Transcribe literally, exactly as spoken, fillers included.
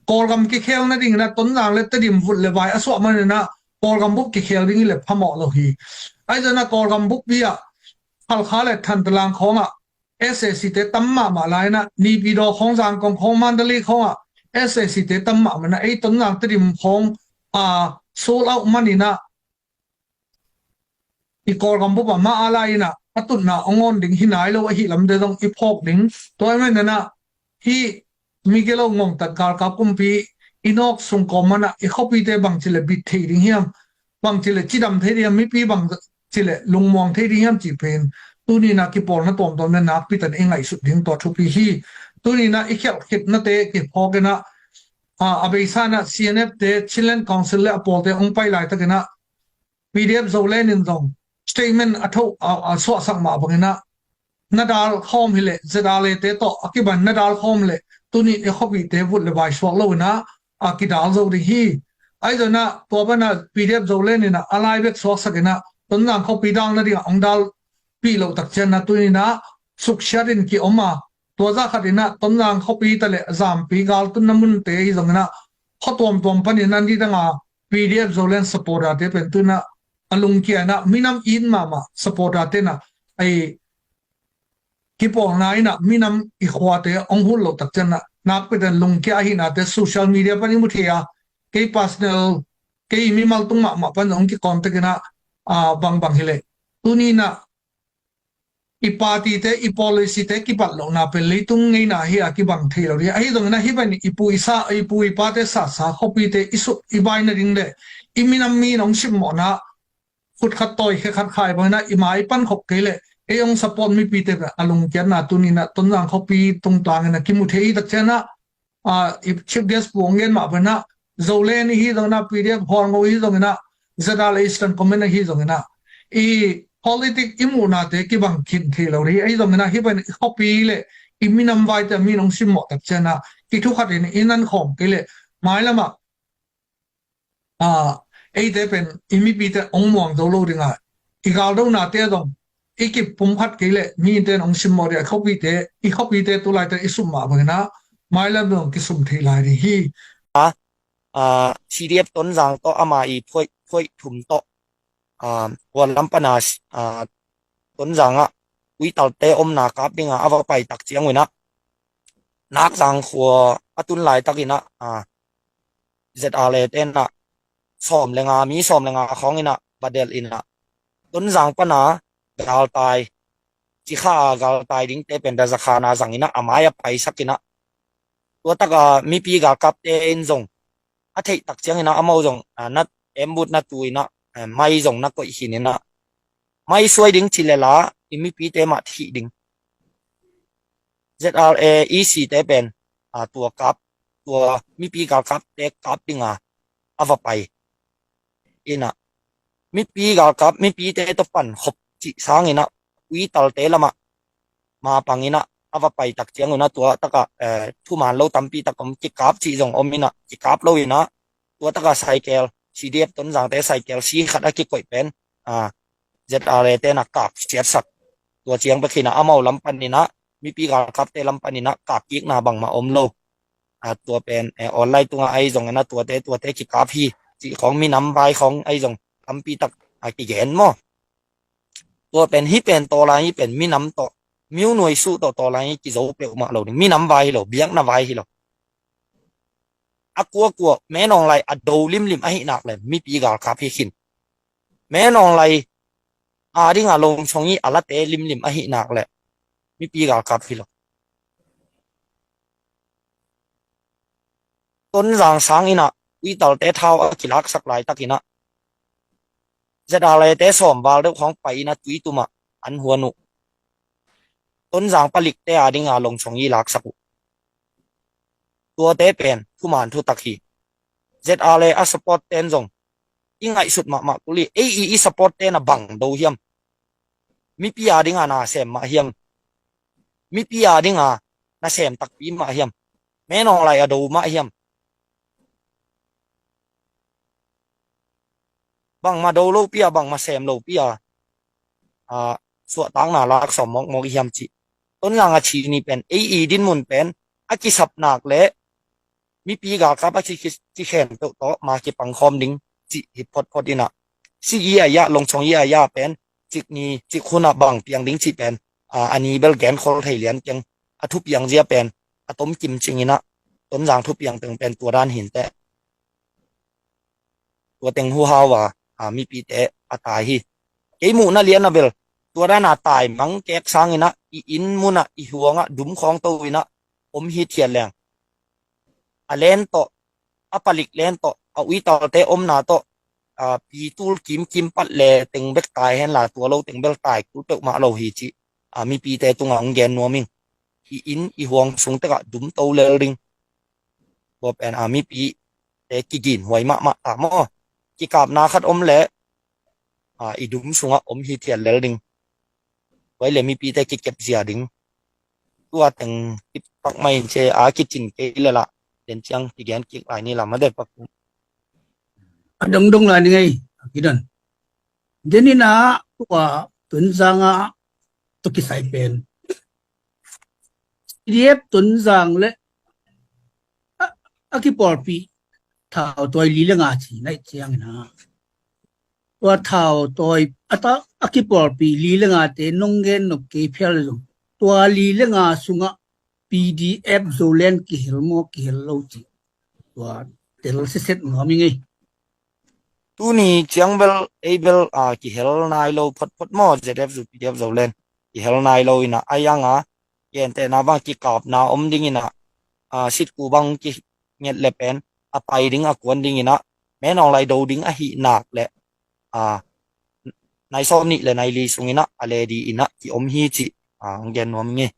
Kawlgam kikhel nadingin ah Tonzang le Tedim vut le vai a suah manin ah Kawlgam bup kikhel ding hi leh phamawh lo hi. Ahi zongin ah Kawlgam bup hi ah Khalkha le Thantlang khawngah S A C te tam mahmah lai-in ah Naypyidaw khawng, Zangkong khawng, Mandalay khawngah S A C te tam mahmah in ah ei Tonzang Tedim khawng a sold out manin ah i Kawlgam bup ah mah a lai-in ah a tutna a ngawn ding hi nai lo ahih lamte zong i phawk ding. Tua ahih manin ah hih migilo ngongtat galkap kumpi i nawk sung kawm manin ah i khuapite bangci le bit thei ding hiam, bangci le cidam thei ding hiam, mipi bangci le lungmuang thei ding hiam cih pen tuni-in ah kipawlna tuamtuam le nakpi takin i ngaihsut ding tua thupi hi. Tuni-in ah i khialh khitnate kiphawk in ah, a, a beisa in ah C N F te, Chinland Council le a pawlte hong pai laitakin ah P D F Zoland in zong statement a tho, a, a suahsak mah bangin ah na dal khawm hi leh, Z R A te tawh a kipan na dal khawm leh tuni-in i khuapite vut le vai suak lo-in ah a kidal zo ding hi. Ahi zongin ah tua pan ah P D F Zoland in ah a lai bek suaksak in ah Tonzang khuapi dal nading ah hong dalpih loh tak ciangin ah tuni-in ah suksiat in ki-om a, tua zah khat in ah Tonzang khuapi ta le Zampi galtunna munte hi zongin ah khua tuamtuam panin ah nidang a P D F Zoland supporter te pen tu-in ah a lungkia in ah minam it mahmah supporter te in ah ei kipawlna in ah minam i khuate hong huh loh tak ciangin ah nakpi takin lungkia ahihnate social media pan i mu thei a, kei personal, kei mimal tung mahmah pan hong ki-contact in ah, a, bangbang hi leh tuni-in ah i party te, i policy te kipat lohna pen leitung ngeina hi a kibang thei lo ding. Ahi zongin ah hih pen i pu i sa, i pu i pate sasa khuapite i sut i vai nading le i minam mi in hong simmawhna khut khat tawi khe khat khai bangin ah i mai pan khop kei leh ei hong support mipite pen a lungkiatna tuni-in ah Tonzang khuapi tungtangin ah kimu thei hi tak ciangin ah, a, i chief guest pu hong gen mah bangin ah Zoland i hi zongin ah, P D F Hualngo i hi zongin ah, Z R A Eastern Command i hi zongin ah i politic i muhnate kibang khin thei lo ding hi. Ahi zongin ah hih pen i khuapi le i minam vaite mi in hong simmawh tak ciangin ah i thu khat in i nan khawm kei leh mailam ah a, eite pen i mipite hong muang zo lo ding a, i galdonate zong i kipumkhat kei leh mite in hong simmawh ding a, i khuapite, i khuapite tu laite i sum mah bangin ah mailam zong kisum thei lai ding hi. A, a, C D F Tonzang tawh ama i phuaih, phuaih thum tawh, a, tua lam pan a, a, Tonzang ah uitalte omna kap ding a a va pai tak ciang un ah Nakzang khua a tun laitakin ah, a, Z R A te in ah sawm le nga, mi sawm le nga khawng in ah va delh in ah Tonzang pan a galtai, Cikha a galtai dingte pen Dazakhana zang in ah a mai a paisak in ah tua tak a mipi galkapte in zong a theih tak ciangin ah amau zong, a, na embut na tu in ah, a, mai zong na koih khin in ah mai suai ding ci leh la i mipite mah thih ding. Z R A E C te pen, a, tua kap, tua mipi galkapte kap ding a a va pai in ah mipi galkap, mipite tawh pan khop cih sangin ah uitalte lam ah mapang in ah a va pai tak ciang un ah tua tak ah, eh, thuman lo tampi tak om, kikap cih zong om in ah kikap lo in ah tua tak ah cycle, C D F Tonzangte cycle si khat a kikoih pen, a, Z R A te in ah kap siatsak. Tua ciang bek hi in ah amau lam pan in ah, mipi galkapte lam pan in ah kap kikna bangmah om lo. A, tua pen, eh, online tungah ahi zongin ah tuate, tuate kikap hi cih khawng, minam vai khawng ahi zong tampi tak a kigen maw. Tua pen, hih pen tawlai, hih pen minam tawh, miunuai suh tawh tawlai kizo peuhmah lo ding. Minam vai hi lo, biakna vai hi lo. A kuakua, Menawng lai a do limlim ahih nak leh mipi galkap hi khin. Menawng lai a ding a Longchong i a late limlim ahih nak leh mipi galkap hi lo. Tonzang sang in ah uitalte thau a kilaksak laitakin ah Z R A te sawm val deuh khawng pai in ah Tuitum ah an huan uh. Tonzang palikte a ding a Longchong i laksak uh. Tuate pen thuman thutak hi. Z R A a support ten zong i ngaihsut mahmah kul hi. Ei i, i support ten a bang do hiam? Mipi a ding a nasem mah hiam? Mipi a ding a nasem takpi mah hiam? Menawng lai a do mah hiam? Bangmah do lopi a, bangmah sem lopi a, a, suahtakna lak sawm mawkmawk i hiam cih. Tonzang a chini pen, ei i dinmun pen a kisap nak leh mipi galkap a ci, ci, ci khen peuh tawh ma kipang khawm ding cih hi photphot inah, si i a iah, longchong i a iah pen cik ni cik hunah bang piang ding cih pen, a, a ni bel genkhol thei lian keng. A thupiang zia pen a tomkim cing inah, Tonzang thupiang teng pen tua dan hinteh. Tua teng huhau a, a, mipite a tai hi. Kei muhna lian a bel tua dan a tai mang kek sang inah, i inn munah, i huangah dum khawng to inah om hithiat leng, a len tawh, a palik len tawh, a uitalte omna tawh, a, pi tul kimkim pat le teng bek tai henla, tua lo teng bel tai kul peuhmah lo hi cih, a, mipite tungah hong gen nuam ing. I inn i huang sung tekah dum to lel ding. Tua pen, a, mipite kigin huai mahmah ta maw. Kikapna khat om leh, a, i dum sungah om hithiat lel ding. Tua i le mipite kikep zia ding. Tua teng kip pak mai in ce a kicin kei le lah, den ciang kigen kik lai ni lam a det pak. A dongdong lai ni ngei, a kidon. Den inah tua Tonzang a tua kisai pen C D F Tonzang le a, a kipawlpih thau tawi li le nga ci naih ciang inah, tua thau tawi a ta, a kipawlpih li le ngate nong gen nop kei phial zong, tua li le nga sungah P D F Zoland kihel maw, kihel lo cih tua tel siset nuam i ngei. Tuni ciang bel, ei bel, a, kihel nai lo photphot maw, Z F Zo, P D F Zoland kihel nai lo inah, a iang a, gentehna bang kikapna om ding inah, a, sitku bang kinget le pen a pai ding, a kuan ding inah, menawng lai do ding ahih nak le, a, nai sawm nih le nai li sung inah a le di inah ki om hi cih, a, hong gen nuam nge.